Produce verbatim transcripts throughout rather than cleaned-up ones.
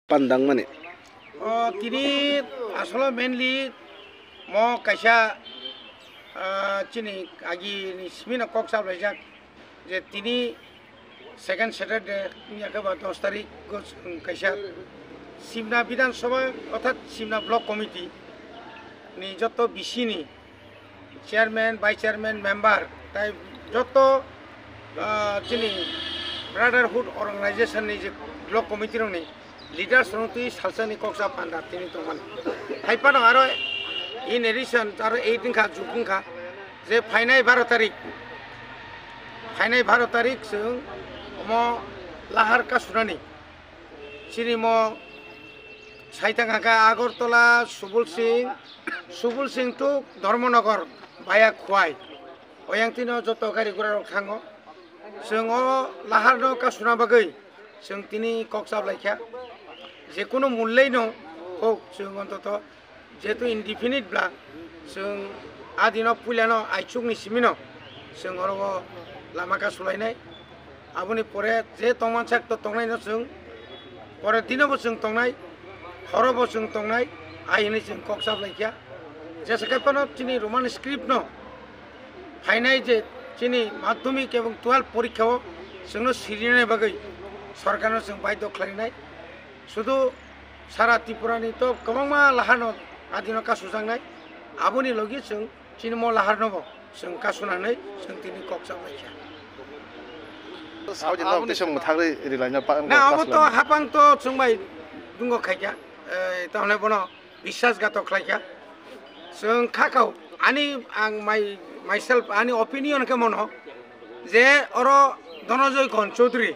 pandang mani. O tini asolo mainly mo kaisa, ah, chini agi ni simi no kok chap laijak je tini second Saturday wngya khe ba dos tarik go chwng kaisa Simna Bidhan Sabha orthat Simna Block Committee ni joto B C ni chairman, vice chairman, member, tai joto, ah, chini brotherhood organization ni je block committee rok ni leaders rok twi salsa ni kok sa panda tini tongmani. Hai phano aro in addition aro eight wngkha, jug wngkha je phainai baro tarik, phainai baro tarik chwng omo lahar kasunani. Chini mo saitang haka Agartala, Subul Singh, Subul Singh to Dharmanagar via Khwai. Oyang tino joto gari gura rok thango. Chwng o lahar no kasuna bagwi chwng tini kok chap laikha. Je kunu mullei no hok chwng ontoto jehetu indefinite bla chwng adino puilano aichukni simino chwng oro o lama kasulainai. Aboni pore je tongmansak to tongnaino chwng, pore dinobo chwng tongnai, horobo chwng tongnai, ai hwnwi chwng kok chap laikha. Jesa khe phano chini Roman script no phainai je chini madhyamik ebong twelve porikha o chwngno sirinani bagwi sorkarno chwng baidhyo khlainai. Sudu sara Tripura ni to kwbangma lahar no adino kasujaknai, aboni logi chwng chini mo lahar no bo chwng kasunanai chwng tini kok chap laikha. Saudi no tisa mwthangri rilaina pa. Na abo to hapang to chwng bai dungo khaikha, eh, tamne bono biswas gatok khlaikha. Chwng khakao ani ang my, myself ani opinion khe mono je oro Dhananjay Ghon Chaudhary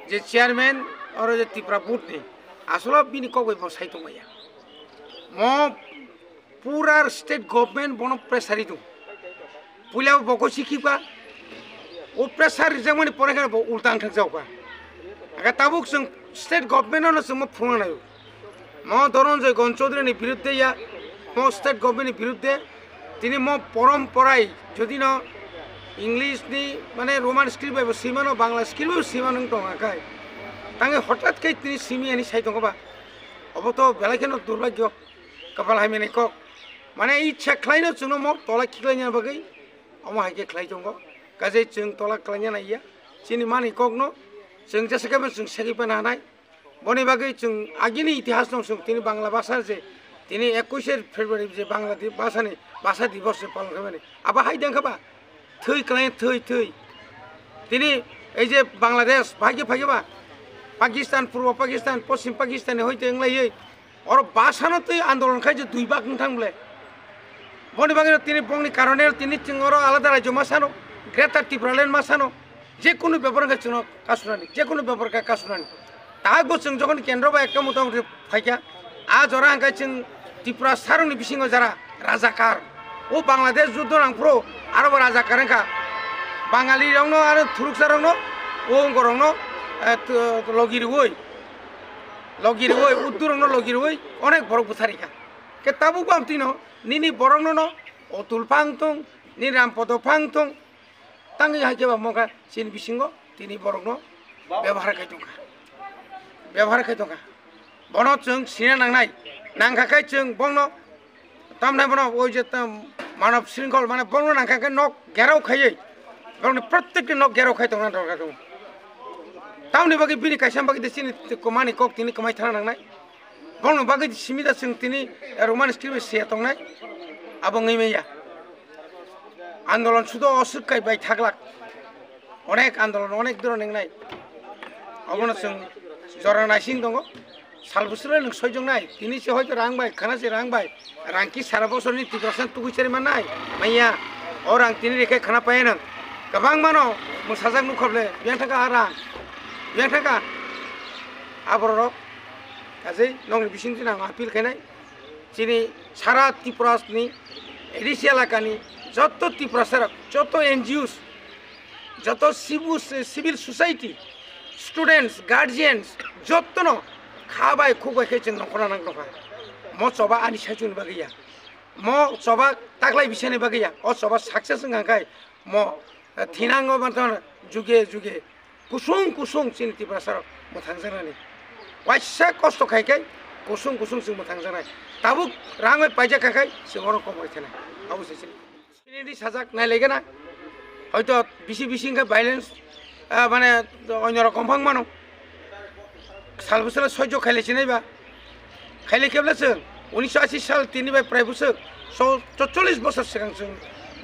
je chairman oro je Tripura board ni asolo bini kok bai bo sai tongmaya. Mo pura state government bono pressure ri tong. Puila bo boko sikhiba. O pressure rijak mani pore khe bo ulta ang thang jauka. Aga tabuk chwng state government no chwng mo phunga nayo. Mo Dhananjay Ghon Chaudhary ni birudde ya, mo state government ni birudde. Tini mo porom porai jodi no English ni mane Roman script bai bo simano, Bangla script bai bo simano wng tong akai. Tangi hothat khe tini simi ani sai tong ba. Obo to belai kheno durbagyo. Kapal hamya ni kok. Mane ichha khlaino chwngno mo tola khiklaina bagwi omo hai khe khlai tongo. Kajai chwng tola khlaina naiya. Chini mani kokno chwng jesa khe chwng segwi pana hanai. Boni bagwi chwng agini itihas no chwng tini Bangla bhasha je tini ekush February je Bangla di-, bhasha ni bhasha divos je palon khaimani. Abo hai dengkha ba? Thwi kwlai thwi thwi. Tini ei je Bangladesh, bhai khe phai khe ba? Pakistan, Purbo Pakistan, Poschim Pakistan ni hoite wng laiwi. Oro bhasha no twi andolon khai je dui bak wng thang ble. Boni bagwi no tini bongni karone tini chwng oro alada rajyo ma sano, Greater Tipraland ma sano. Je kunu bepar wngkha chwngno kasunani, je kunu bepar wngkha kasunani. Tabuk chwng jokhon kendro bai ekta mota moti phaikha, a jora hwnkhe chwng Tripura sarokni bisingo jara rajakar. O Bangladesh juddo nang phuru aro bo rajakar wngkha. Bangali rokno aro thuruksa rokno o wngkorokno, eh, t-, logi riwi, logi riwi, uddu rokno logi riwi onek borok bwtharikha. Khe tabuk bo amtwino nini borokno no Otul phang thung, nini Rampodo phang thung, tangwi hai khe ba mokha chini bisingo tini borokno bebohar khai tongkha, bebohar khai tongkha. Bono chwng sina nangnai, nangkha khai chwng bono tamnai bono oi je tam manav shrinkhol mane bono nangkha khe nok gherao khaiwi, borokni prottekti nok gherao khai tongna dorkar tongo. Tamni bagwi bini kaisa bagwi de chini kwmani kok tini kwmai thana nangnai. Bongni bagwi simi da chwng tini Roman script se tongnai, abo wngwi manya. Andolon sudo oswk kai bai thaglak. Onek andolon, onek doron wngnai. Obono chwng jora naising tongo. Sal bwswk nwng soijaknai. Tini se hoito rang bai, khana se rang bai. Rang ki sara bosorni Tiprasa tugui chari mannai. Manya, o rang tini rikhe khana paya nwng. Kwbangmano mwsajak nukha ble, biyang thangkha a rang. Biyang thangkha. Aborok. Kajei nokni bisingtwi ang appeal khainai, chini sara Tripura ni A D C elakani joto Tiprasarok, joto N G Os, joto civil, civil society, students, guardians, jotono kha bai khuk bai khe chwng nongkhorna nang tongkha. Mo choba ani saichung ni bagwi ya. Mo choba taklai bisani bagwi ya. O choba success wngkha khai mo, eh, thinango manthono juge juge kusung kusung chini Tiprasarok mwthangjaknani. Waisa kosto khai khai kusung kusung chwng mwthang janai. Tabuk rang bai paijak kha khai chwng oro komor khenai. Abo se chini. Ini sajak nai lege na. Hoito bisi bisi hwnkhe violence, ah, mane onyo rokom phang mano. Sal bwsala soijo khaile chinai ba. Khaile kebla chwng unisho ashi sal tini bai prai bwswk so chorchollis bosor swkang chwng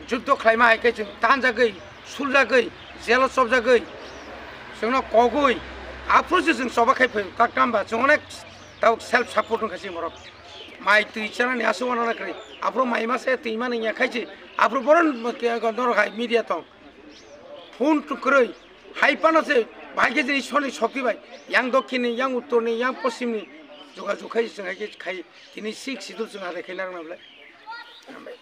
juddo khlaima hai khe chwng tanjagwi, suljagwi, jelo chopjagwi, chwngno kogwi, aphuru se chwng choba khai phai kaktam ba chwng onek tabuk self support wngkha chini borok. Mai twi chanani aswk wana na kwrwi. Aphuru mai masa twi mani ya khai se. Aphuru boron norok hai media tong. Phone tu kwrwi. Hai pano se bahai khe jini soni sokti bai. Yang dokhin ni, yang uttor ni, yang poschim ni. Jogajog khai se chwng hai khe khai. Tini six schedule chwng ha de khai narwk na belai. Hambai.